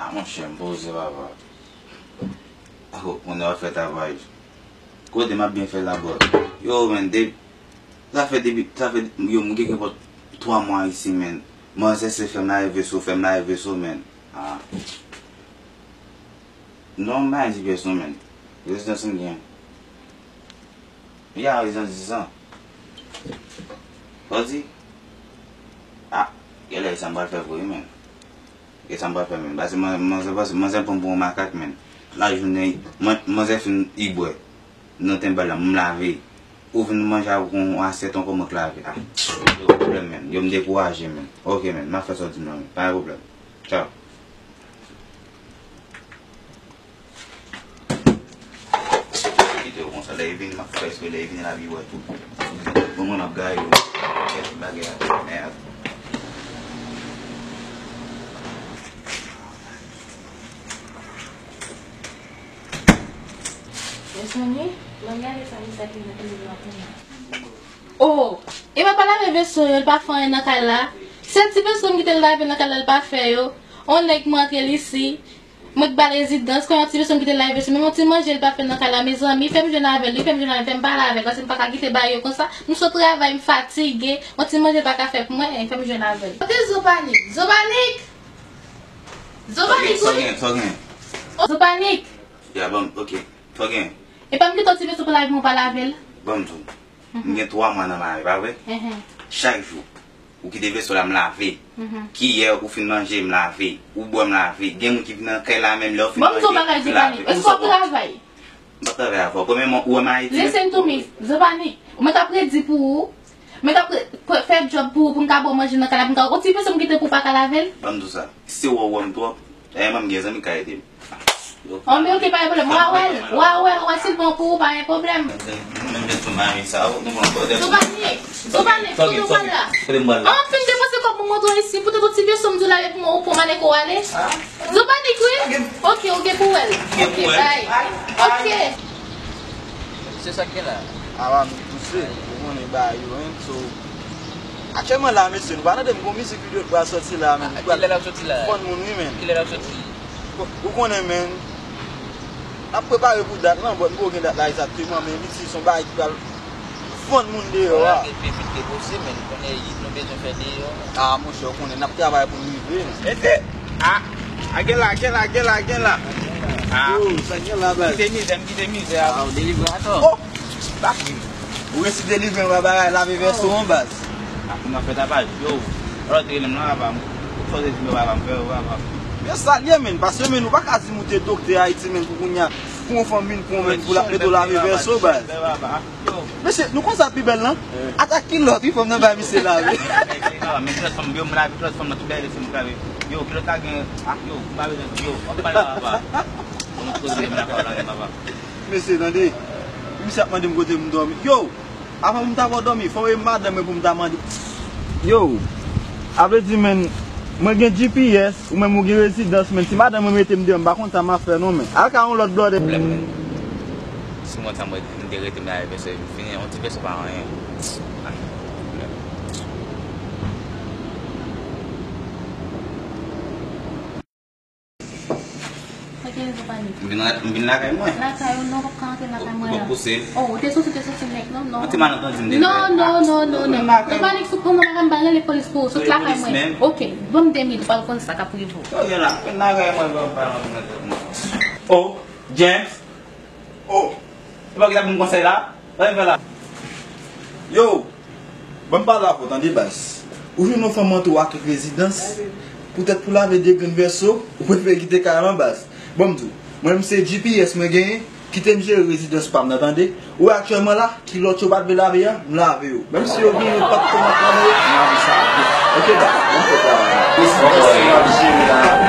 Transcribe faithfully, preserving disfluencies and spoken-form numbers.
Ah, monchè, m poze, papa. Ako, konnen w ap fè tapaj. Kote m ap byen fè la, bro? Yo, men, de, sa fè depi, sa fè, yo, m gen kenpòt twa mwa isi, men. Manzè se fè m lave veso, fè m lave veso, men. Ah. Non, m pa di pyès non, men. Rezidans m gen. Ya, rezidans dis an. Sa w di? Ah, genlè e sa m pral fè vre, men. E sa m pral fè, men. Paske man-, manzè, paske manzè pran m pou yon makak, men. Lajounen, man-, manzè fin, li bwè. Nan ten bal la, m lave. Ou vin manje avèk yon asyèt ankò, mwen k lave. Ah, yo, pwoblèm, men. Yo, m dekouraje, men. Ok, men. M ap fè sa w di m nan, men. Pa gen pwoblèm. Tchaw. Kite yo konsa, lè yo vini, m ap fè espre lè yo vini, l ap wè tou. Bon, mwen, m ap gaye yo. Kèk bagay a, mèd. Mezanmi, mwen gade sa misye ap vin nan kizin la pou mwen. Oh, e pa pa lave veso yo, l pa fè anyen nan kay la. Sèl ti veso m kite l lave nan kay la, l pa fè yo. On nèg m antre l isi. Mwen k ba l rezidans, kon yon ti veso m kite l lave veso, menm yon ti manje l pa fè nan kay la, mezanmi, fè m jwenn avè l, wi, fè m jwenn avè l, fè m pale avè l, paske m pa ka kite bagay yo konsa, m sot travay, m fatige, yon ti manje l pa ka fè pou mwen, fè m jwenn avè l. Kote Zo Panik? Zo Panik! Zo Panik, wi! Sa w gen, sa w gen? Oh, Zo Panik! Ya, ban m, ok, sa w gen? E pa m kite yon ti veso pou lave, mwen pa lave l. Ban m di w. M gen twa mwa nan mari, pa vre? Chak jou, ou kite veso la, m lave. Kiyè ou fin manje, m lave. Ou bwè, m lave. Gen moun ki vin nan kay la, menm lè ou fin manje, m lave. Bon, m di w bagay, Zo Panik. Èske w ap travay? M pa travay avè w. Premyèman, ou wè m Ayiti, men. Listen to me, Zo Panik. Mwen t ap redi pou ou. Mwen t ap re-, fè djòb pou ou, pou m ka ba w manje nan kay la, pou m ka, yon ti veso m kite pou w pa ka lave l. Ban m di w sa. Si w wè w wè m twòp, dayè mwen, m gen zanmi k ka ede m. Anben, ok, pa gen pwoblèm. W a wè l, w a wè l, w a wè si l bon pou ou, pa gen pwoblèm. Menm jan sou mari sa, ou, nou pran kòdè. Zo Panik, Zo Panik, kote w pral la? Kote m pral la? An, m fin depanse kòb mwen montre w isi, poutèt yon ti veso m di w lave pou mwen, ou pran m ale, kote w ale? Zo Panik, wi. Ok, ou gen pou w wè l. Ok, bye. Ok. Se sa k gen la. Awa, m touse, ou konnen bagay yo, hein, so. Aktyèlman la, mesye, nou pa tande m gon mizik videyo k pral sòti la, men. A, kilè l ap sòti la? Fann moun, wi, men. Kilè l ap sòti? Ou, ou konnen, men. N ap prepare pou dat lan, but m poko gen dat la egzakteman, men li di se yon bagay ki pral fann moun deyò a. Fò lage l pi vit ke posib, men konnen yit nou bezwen fè deyò. A, monchè, ou konnen, n ap travay pou n rive. Mete! A, a, gen la, gen la, gen la, gen la. A. Yo, sa gen la, baz? Kite mizè, m kite mizè a. A, ou delivre atò. Oh! Ou resi delivre yon bagay, lave vèso an, baz. A, pou n ap fè tapaj, yo. Alò, te rele m nan, papa m. Fò se di m, papa m, frè, papa m. Yo, sa l ye, men, paske, men, ou pa ka di m ou te doktè Ayiti, men, pou kounye a, pou yon fanm vin pran w, men, pou l ap mete w lave vèso, baz. Mesye, nou konn sa pi bèl lan? Ata kilòt, wi, fanm nan bay misye lave. Men kilòt fanm, yo, m lave kilòt fanm nan tou dèyè, se m k lave. Yo, kilòt la gen, a, yo, m pa bezwen, yo, w ap pale la, papa. Bon, nou koze, m la pale la, papa. Mesye, tande. Misye ap mande m kote m dòmi. Yo, avan pou m ta ba w dòmi, fò w rele madanm mwen pou m ta mande. Yo, a vle di, men, mwen gen G P S, ou menm ou gen rezidans, men si madanm mwen mete m deyò, m pa konn sa m ap fè non, men. Al ka yon lòt blòdè. Pwoblèm, men. Si mwen sa mwen, m te rete m lave vèso, m fini, yon ti vèso pa anyen. Ah, pwoblèm. Kote Zo Panik? M vin la-, m vin lakay mwen. Lakay ou non, w p ap ka antre lakay mwen an. Ou pouse. Oh, ou te soti, ou te soti nèt, non, non. Yon ti malantandi m te fè. Non, non, non, non, non. Zo Panik, sou pran nan lakay m, pral rele polis pou ou, sot lakay mwen. Ok, ban m de minit, ou pral konn sa k ap rive w. Yo, gen la, vin lakay mwen, ban m pale ansanm avèk mwen. Oh, James. Oh, se pa w ki t ap ban m konsèy la? Sa w vin fè la? Yo, ban m pale avè w, tande, baz. Ou jwenn yon fanm antre w ak rezidans, poutèt pou lave de grenn vèso, ou prefere kite kay lan, baz. Ban m di w, mwen menm se G P S mwen genyen, kite m jere rezidans pa m nan, tande. Ou wè aktyèlman la, kilòt yo pa t vle lave a, m lave yo. Menm si yo gen yon pat tomat nan yo, m lave sa. Ok, baz, ban m fè travay la. Rezidans mwen ap jere la.